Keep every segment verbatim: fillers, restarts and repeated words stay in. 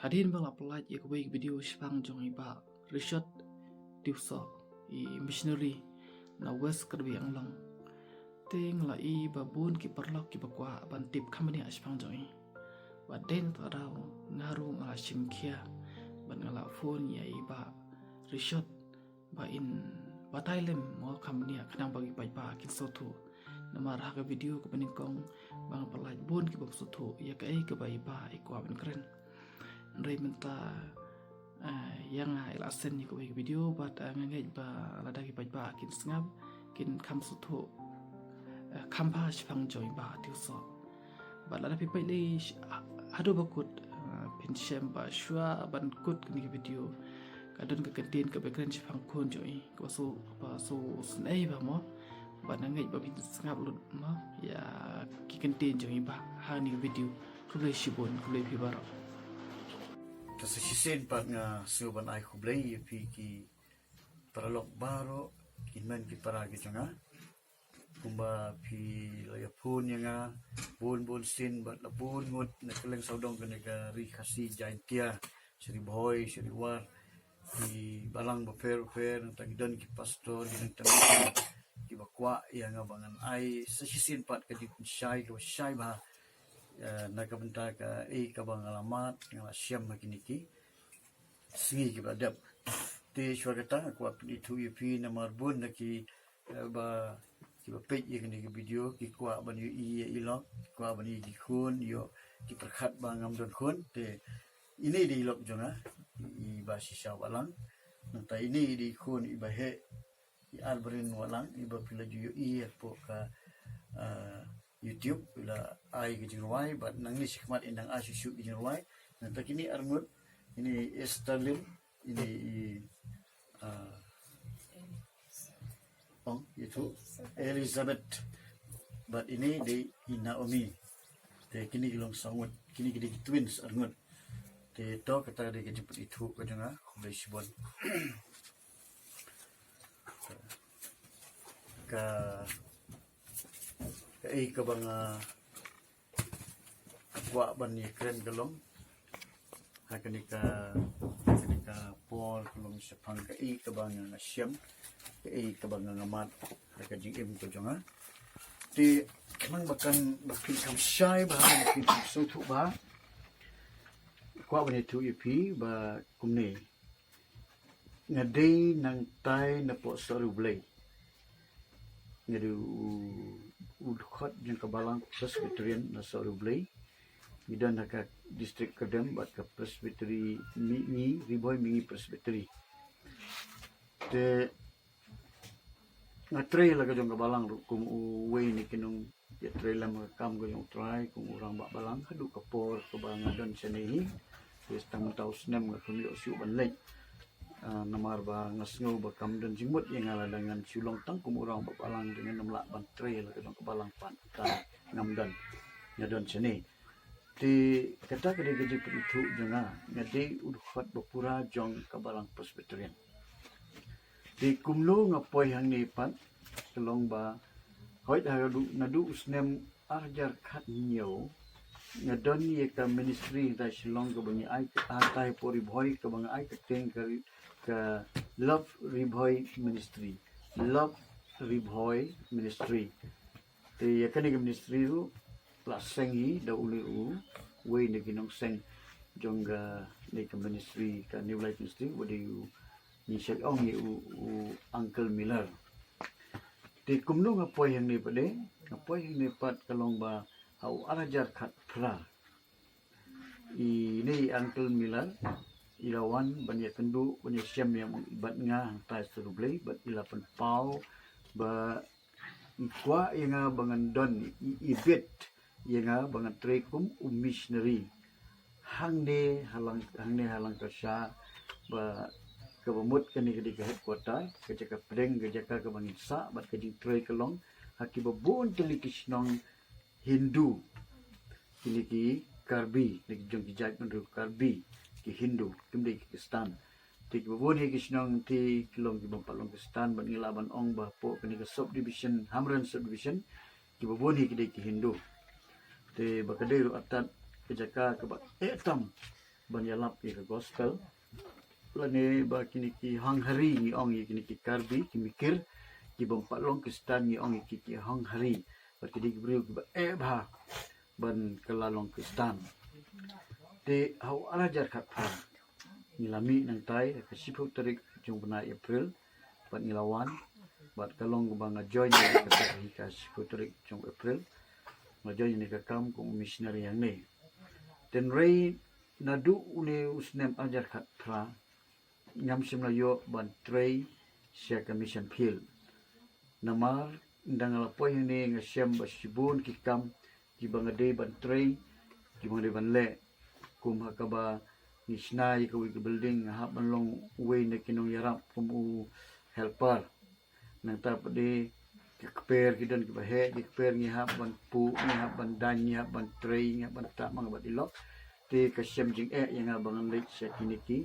Hadien ba la pyllait ïa kawei ka video shaphang jong i Bah Richard Tiewsoh, i missionary na West Karbi Anglong, te nga la ïohi ba bun ki paralok kiba kwah ban tip kham bniah shaphang jong i. Bad dei na kata ka daw nga ruh nga la shim khia bad nga la phone ïa i Bah Richard ba in batai lem mo kham bniah khnang ba ki paidbah kin sngewthuh. Namar ha ka video kaba nyngkong ba nga pyllait bun ki bym sngewthuh ïa kaei kaba i Bah i kwah ban kren. Hynrei mynta, eh, ïa nga i la send ïa kawei ka video bad, eh, nga ngeit ba lada ki paidbah kin sngap kin kham sngewthuh, eh, kham bha shaphang jong i Bah Tiewsoh. Bad lada phi peit lei sh-, ha-, haduh ba kut, eh, phin shem ba shuwa ban kut kane ka video ka don ka kyntien kaba kren shaphang khun jong i kaba shu, kaba shu sngewbha mo. Bad nga ngeit ba phin sngap lut mo ïa ki kyntien jong i Bah ha kane ka video. Khublei shibun, khublei phi baroh. Te sa shisien pat nga sngewbha ban ai khublei ïa phi ki paralok baroh, ki hynmen ki para ki jong nga. Kumba phi la ïa phone ïa nga bun bun sien bad la bun ngut na kylleng sawdong kane ka ri Khasi Jaintia, sha Ri Bhoi, sha Ri War, ki balang bapher bapher, nangta ki don ki pastor, ki don ki, kiba kwah ïa nga ba ngan ai sa shisien pat ka jingpynshai kaba shai bha, eh, na ka bynta kaei kaba nga la mad, nga la shem ha kine ki sngi kiba dep. Te shuwa kata nga kwah pynithuh ïa phi namar bun na ki, eh, ba, kiba peit ïa kane ka video ki kwah ban ïohi ïa i lok, ki kwah ban ïohi ki khun, ïoh ki pyrkhat ba ngam don khun. Te ine i dei i lok jong nga, i Bah Shisha Watlang. Nangta ine i dei i khun iba heh, i Arbarin Watlang, iba phi la ju ïohi hapoh ka, ah, YouTube, i la ai ka jingrwai bad nangne shakhmat in dang ai shuh shuh ka jingrwai. Nangta kine arngut, ine i Esther Lim, ine i, ah, ong ïathuh, Elizabeth, bad ine dei i Naomi. Te kine ki long saw ngut, kine ki dei ki twins arngut. Te to kata dei ka jingpynithuh ka jong nga, khublei shibun. Ka, kaei kaba nga kwah ban ïakren ka long ha kane ka, kane ka por ka long shaphang kaei kaba nga, nga shem, kaei kaba nga, nga mad ha ka jingim ka jong nga. Te khnang ba kan, ba phin kham shai bha, ba phin kham sngewthuh bha, kwah ban ïathuh ïa phi ba kumne. Nga dei nangtai na poh Sohriewblei. Nga dei u, u dkhot jong ka balang Presbyterian na Sohriewblei. Ngi don ha ka district Kyrdem bad ka Presbytery Mihngi, Ri Bhoi Mihngi Presbytery. Te nga trei la ka jong ka balang ruh kum uwei na ki nong ïatrei lem ka kam ka jong u Trai kum u rangbah balang haduh ka por kaba nga don shane hi. Te tang mynta u snem nga khlem ïoh shuh ban leit. Ah, namar ba nga sngew ba kam don jingmut ïa nga lada ngan shu long tang kum u rangbah balang te ngan ym lah ban trei la ka jong ka balang pat, te ngam don. Nga don shane. Te kata ka dei ka jingpynithuh jong nga, nga dei u dkhot ba pura jong ka balang Presbyterian. Te kumno nga poi hangne pat, ka long ba, hooid haduh, naduh u snem ar hajar khathynñiew, nga don ïa ka ministry hangtai Shillong kaba ngi ai, hangtai poh Ri Bhoi kaba nga ai kyrteng ka Ri-, ka Love Ri Bhoi Ministry. Love Ri Bhoi Ministry. Te ïa kane ka ministry ruh la seng hi da une uwei na ki nongseng jong kane ka ministry, ka New Life Ministry, uba dei u, ngi shait ong ïa u, u Uncle Miller. Te kumno nga poi hangne pat de, nga poi hangne pat ka long ba ha u ar hajar khatphra. Ine i Uncle Miller i la wan ban ïakynduh, ban ïashem ïa bad nga hangtai Sohriewblei bad i la pynpaw ba i kwah ïa nga ba ngan don, i, i bit ïa nga ba ngan trei kum u missionary hangne ha Lang-, hangne ha Langkarsha, ba kaba mut kane ka dei ka headquarter, ka jaka pdeng, ka jaka kaba ngin sah bad ka jingtrei ka long ha kiba bun tylli ki shnong Hindu, kine ki Karbi, kine ki jong ki jaitbynriew Karbi, ki Hindu, kim dei ki Khristan. Te kiba bun hi ki shnong te ki long ki bym pat long Khristan, bad ngi lah ban ong ba hapoh kane ka subdivision, Hamren subdivision, kiba bun hi ki dei ki Hindu. Te ba ka dei ruh artat ka jaka kaba eh tam ban ïalap ïa ka gospel. Lane ba kine ki hanghari ngi ong ïa kine ki Karbi, ki mikir, ki bym pat long Khristan ngi ong ïa ki ki hanghari. Bad ki dei ki briew kiba eh bha ban kylla long Khristan. Te ha u ar hajar khatphra ngi la mih nangtai ha ka shiphew tarik jong u bnai April, bad ngi la wan, bad ka long kaba nga join ïa ka kam hi ka shiphew tarik jong u April. Nga join ïa ka kam kum u missionary hangne. Tynrai naduh une u snem ar hajar khatphra ngam shym la ïoh ban trei sha ka mission field. Namar ynda nga la poi hangne nga shem ba shibun ki kam kiba nga dei ban trei, kiba nga dei ban leh. Kum ha kaba ngi shna ïa kawei ka building, nga hap ban long uwei na ki nongïarap kum u helper. Nangta pat de ki kper ki don kiba heh, ki kper ngi hap ban puh, ngi hap ban daiñ, ngi hap ban trei, ngi hap ban tap mang bad i lok. Te ka shem jingeh ïa nga ba ngan leit sha kine ki,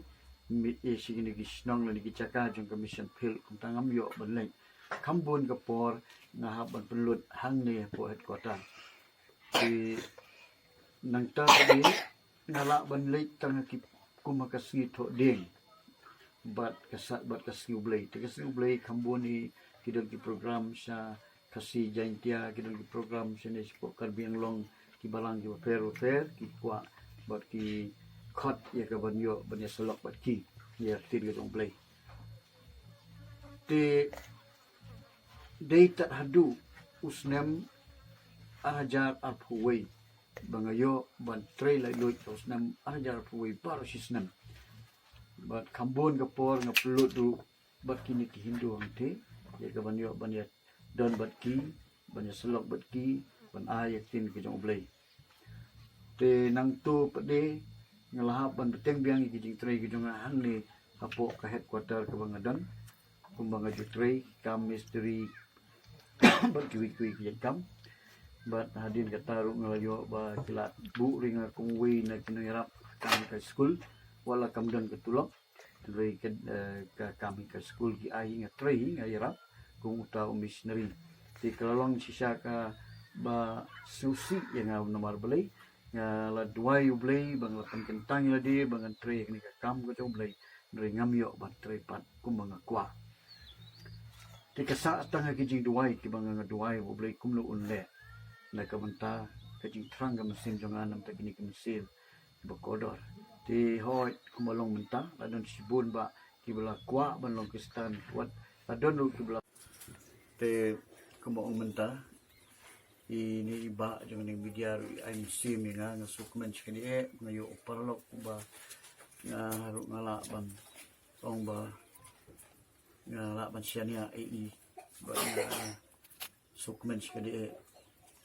mi-, eh, sha kine ki shnong lane ki jaka jong ka mission field, kumta ngam ïoh ban leit. Kham bun ka por nga hap ban pynlut hangne hapoh headquarter. Te nangta pat de nga lah ban leit tang ha ki, kum ha ka sngi Thohdieng bad ka sa-, bad ka sngi U Blei. Te ka sngi U Blei kham bun hi ki don ki program sha Khasi Jaintia, ki don ki program shane shapoh Karbi Anglong, ki balang kiba pher bapher ki kwah bad ki khot ïa ka ban ïoh ban ïasyllok bad ki ïa ka ktien ka jong U Blei. Te dei tad haduh u snem ar hajar arphew wei ba nga ïoh ban trei laitluid, u snem ar hajar arphew wei baroh shi snem. Bad kham bun ka por nga pynlut ruh bad kine ki Hindu hangtei ïa ka ban ïoh ban ïa don bad ki, ban ïasyllok bad ki, ban ai ïa ka ktien ka jong U Blei. Te nangto pat de nga la hap ban bteng biang ïa ki jingtrei ki jong nga hangne hapoh ka headquarter kaba nga don, kumba nga ju trei ki kam mistri bad kiwei kiwei ki jait kam. Bad hadien kata ruh nga la ïoh ba ki la buh ring nga kum uwei na ki nongïarap kam ka skul, wat la kam don ka tulop. Hynrei ka, eh, ka kam hi ka skul ki ai hi, nga trei hi, nga ïarap kum uta u missionary. Te ka la long shisha kaba sngewsih ïa nga namar balei, nga la duwai U Blei ba nga la pynkyntang ïa lade ba ngan trei ïa kane ka kam ka jong U Blei. Hynrei ngam ïoh ban trei pat kumba nga kwah. Te ka sah tang ha ki jingduwai kiba nga, nga duwai ba U Blei kumno un leh na ka bynta ka jingthrang ka mynsiem jong nga, namar kine ki mynsiem ba kordor. Te hooid, kumba long mynta, la don shibun bah kiba la kwah ban long Khristan, wat la don ruh kiba la. Te kumba ong mynta, ine i bah jong ine i media ruh i ai mynsiem ïa nga, nga sngewkmen shikatdei eh, nga ïoh u paralok uba nga ruh nga lah ban ong ba nga lah ban shaniah ïa i, ba nga sngewkmen shikatdei eh.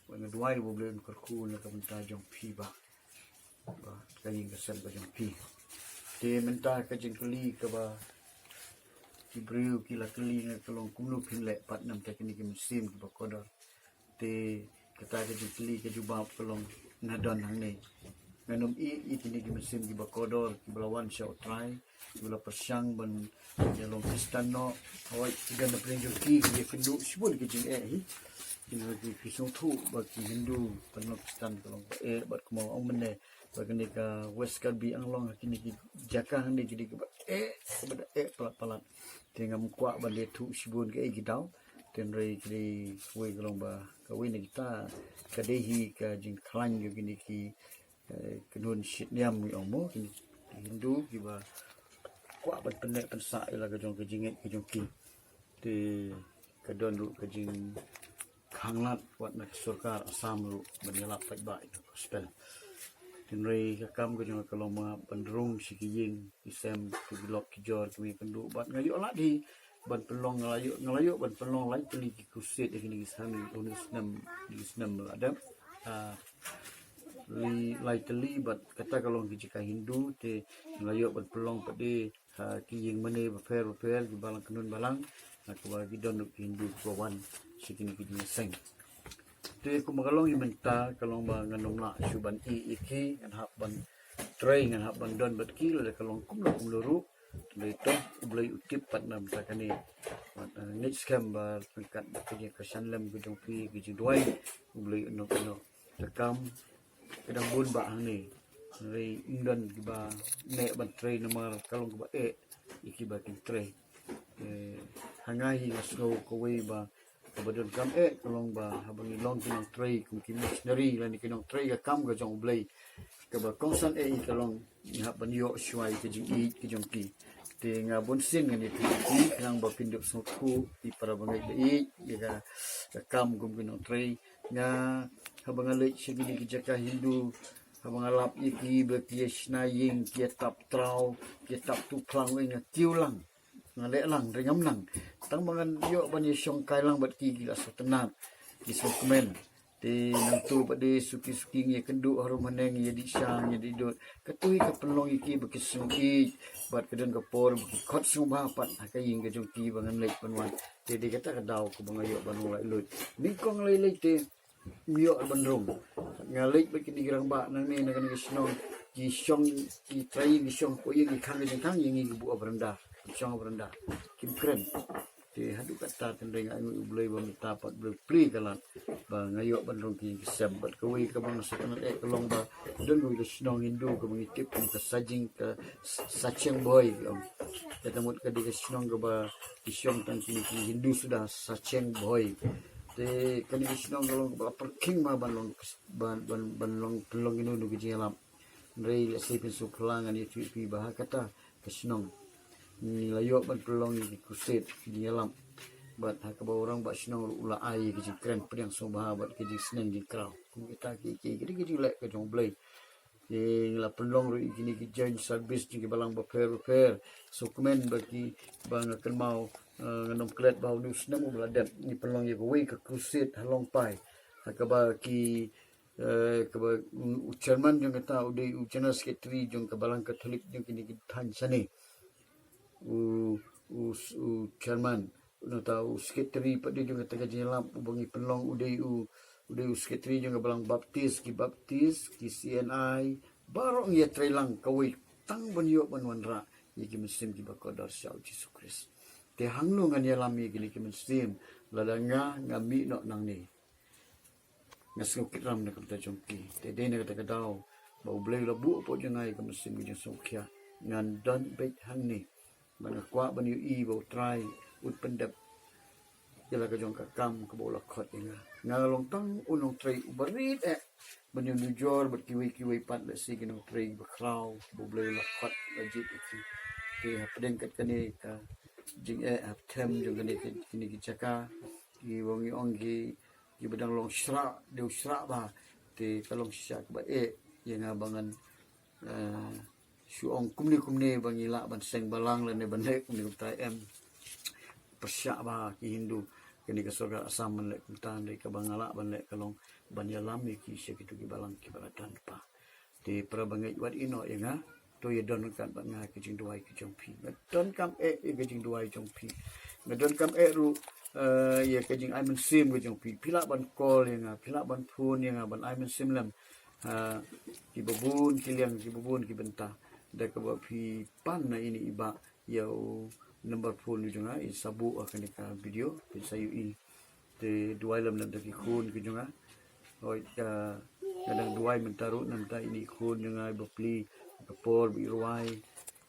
Ba nga duwai ba U Blei un kyrkhu na ka bynta jong phi bah, ba ka ïing ka sem ka jong phi. Te mynta ka jingkylli kaba ki briew ki la kylli nga ka long kumno phin leh pat namar kine ki mynsiem kiba kordor. Te kata ka jingkylli ka jubab ka long nga don hangne. Ngan ym ïeh ïa kine ki mynsiem kiba kordor kiba la wan sha U Trai, kiba la pyrshang ban ïa long Khristan noh. Hooid, ki don na pdeng jong ki, ki ïakynduh shibun ki jingeh hi. Ki, ki sngewthuh ba ki Hindu ban long Khristan ka long ba eh, bad kumba ong mynne ba kane ka West Karbi Anglong, kine ki jaka hangne ki dei kiba eh, kiba da eh palat palat. Te ngam kwah ban leh thuh shibun kaei ki daw. Te hynrei ka dei kawei ka long ba kawei na kita ka dei hi ka jingkhlaiñ jong kine ki, eh, kynhun shit niam ngi ong mo, kine ki Hindu kiba kwah ban pynneh pynsah ïa la ka jong ka jingngeit ka jong ki. Te ka don ruh ka jingkhang lad wat na ka sorkar Assam ruh ban ïalap paidbah ïa ka gospel. Te hynrei ka kam ka jong nga ka long ma ban rung sha ki ïing ki sem, ki lok ki jor, ki mih kynduh, bad nga ïoh lad hi ban pynlong, nga la ïoh, nga la ïoh ban pynlong lai tylli ki crusade ïa kine ki snem, une u snem, kine ki snem la dep. Ah, lai, lai tylli, bad kata ka long ki jaka Hindu, te nga la ïoh ban pynlong pat de ha ki ïing mane bapher bapher, ki balang kynhun balang, ha kaba ki don ruh ki Hindu kiba wan sha kine ki jingïaseng. Te kumba ka long hi mynta ka long ba ngan ym lah shuh ban ïeh ïa ki, ngan hap ban trei, ngan hap ban don bad ki lada ka long kumno kumno ruh. Te to U Blei u tip pat na bynta kane. Bad, eh, ngeit skhem ba ryngkat bad ka jingkyrshan lem ka jong phi, ka jingduwai, U Blei un ïoh, ïoh. Te kam, ka dang bun bah hangne. Hynrei ym don kiba neh ban trei namar ka long kaba eh ïa kiba kin trei. Te ha nga hi nga sngew kawei ba kaba donkam eh ka long ba haba ngi long ki nongtrei kum ki missionary lane ki nongtrei ka kam ka jong U Blei, kaba kongsan eh ka long ngi hap ban ïoh shuwa ïa ka jingïeit ka jong ki. Te nga bunsien ngan ïathuh ïa ki khnang ba kin dup sngewthuh ki para bangeit ba ïeit ïa ka, ka kam kum ki nongtrei. Nga haba nga leit sha kine ki jaka Hindu, haba nga lap ïa ki ba ki ïa shna ïing, ki ïa tap traw, ki ïa tap tu phlang, nga kiew lang, nga leh lang, ringam lang. Tang ba ngan ïoh ban ïa shong kai lang bad ki, ki la sngewtynnat, ki sngewkmen. Te nangtu pat de suki suki ngi ïa kynduh harum haneng, ïa dih sha, ïa dih dud. Katu hi ka pynlong ïa ki ba ki sngew ïeit bad ka don ka por ba ki khot sngewbha pat ha ka ïing ka jong ki ba ngan leit ban wan. Te dei kata ka daw kaba nga ïoh ban ong laitluid. Nyngkong lei lei te ym ïoh ban rung. Nga leit bad kine ki rangbah nangne na kane ka shnong, ki shong, ki trai ïing, ki shong hapoh ïing, ki khang ka jingkhang, ïa ngi ki buh ha baranda, ki shong ha baranda, kim kren. Te haduh katta tynrai nga ainguh ïa U Blei ba mynta pat U Blei u plie ka lad ba nga ïoh ban rung ki ïing ki sem. Bad kawei kaba nga sngewtynnat eh ka long ba don kawei ka shnong Hindu kaba ngi tip kum ka Sajing, ka Sa-, Sacheng Bhoi ki ong. Kata mut ka dei ka shnong kaba ki shong tang kine ki Hindu suda, Sacheng Bhoi. Te kane ka shnong ka long kaba la pyrkhing ma ban long, ban, ban, ban long, ban long kino kino ki jingïalap. Hynrei lehse phin sngewphylla ngan ïathuh ïa phi ba ha kata ka shnong ngi la ïoh ban pynlong ïa ki crusade, ki jingïalam. Bad ha kaba u rangbah shnong ruh u la ai ïa ki jingkren pdiang sngewbha bad ki jingsneng jingkraw. Kum kita ki, ki, ki, ki jingleh ka jong U Blei. Ki, ngi la pynlong ruh ïa kine ki joint service jong ki balang bapher bapher. Sngewkmen ba ki, ba nga kynmaw, eh, ngan ym klet ba ha une u snem uba la dep ngi pynlong ïa kawei ka crusade ha Longpai. Ha kaba ki, eh, kaba, mm, u chairman jong kata u dei u general secretary jong ka balang Katholik jong kine ki thaiñ shane. U, u, u chairman, nangta u secretary pat de jong kata ka jingïalam uba ngi pynlong u dei u, u dei u secretary jong ka balang Baptist, ki Baptist, ki C N I, baroh ngi ïatrei lang kawei tang ban ïoh ban wanrah ïa ki mynsiem kiba kordor sha U Jisu Khrist. Te hangno ngan ïalam ïa kine ki mynsiem lada nga, nga mih noh nangne? Nga sngew kit ram na ka bynta jong ki. Te dei na kata ka daw ba U Blei u la buh hapoh jong nga ïa ka mynsiem ka jingsngewkhia. Ngan don beit hangne. Bad nga kwah ban ïohi ba U Trai un pyndep ïa la ka jong ka kam kaba u la khot ïa nga. Nga long tang u nongtrei uba rit eh ban ïanujor bad kiwei kiwei pat, lehse ki nongtrei ba khraw ba U Blei u la khot, la jied ïa ki. Te hapdeng kat kane ka jingeh, hapdeng jong kane ka, kine ki jaka, kiba ngi ong ki, kiba dang long shrah, dei u shrah bha. Te ka long shisha kaba eh ïa nga ba ngan, eh, shu ong kumne kumne ba ngi lah ban seng balang lane ban leh kumne kumta, em. Pyrshah bha ki Hindu, kane ka sorkar Assam ban leh kumta, hynrei kaba nga lah ban leh ka long ban ïalam ïa ki sha kitu ki balang kiba la don kpa. Te para bangeit, wat ïehnoh ïa nga, to ïa don ryngkat bad nga ha ka jingduwai ka jong phi. Nga donkam eh ïa ka jingduwai jong phi. Nga donkam eh ruh, eh, ïa ka jingai mynsiem ka jong phi. Phi lah ban call ïa nga, phi lah ban phone ïa nga ban ai mynsiem lem. Ha kiba bun ki liang, kiba bun ki bynta. Da kaba phi pan na ine i bah ïa u number phone jong nga, i sa buh ha kane ka video, phin sa ïohi. Te duwai lem na bynta ki khun ki jong nga. Hooid, ka, nga dang duwai mynta ruh na bynta ine i khun jong nga iba plie, ka por ba i rwai.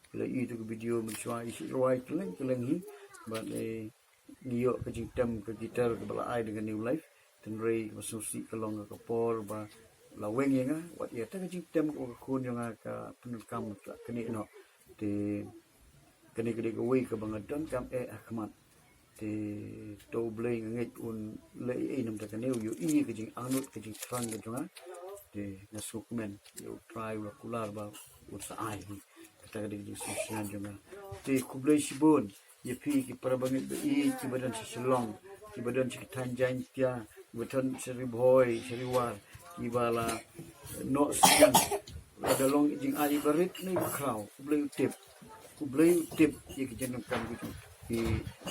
Phi la ïohi ïa ka video mynshuwa, i shu rwai kylleng kylleng hi. Bad, eh, ngi ïoh ka jingtem ka guitar kaba la ai da ka New Life. Tynrai kaba sngewsih ka long ka por ba la weng ïa nga, wat ïa kata ka jingtem kaba ka khun jong nga ka pyndonkam, ka knieh noh. Te kane ka dei kawei kaba nga donkam eh ha khmat. Te to U Blei nga ngeit un leh ei ei na bynta kane, u ïohi ïa ka jingangnud ka jingthrang ka jong nga. Te nga sngewkmen ïa U Trai u la kular ba un sa ai hi. Kata ka dei ka jingsngewsynei jong nga. Te khublei shibun ïa phi ki para bangeit ba ïeit kiba don sha Shillong, kiba don sha ki thaiñ Jaiñtia, kiba don sha Ri Bhoi, sha Ri War, kiba la noh sngewsynei. Lada long jingai ba rit ne ba khraw, U Blei u tip. U Blei u tip ïa ki jingdonkam ki jong phi,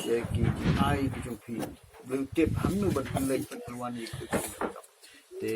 ïa ki jingai ki jong phi. U Blei u tip hangno ban pynleit ban pynwan ïa ki jingdonkam. Te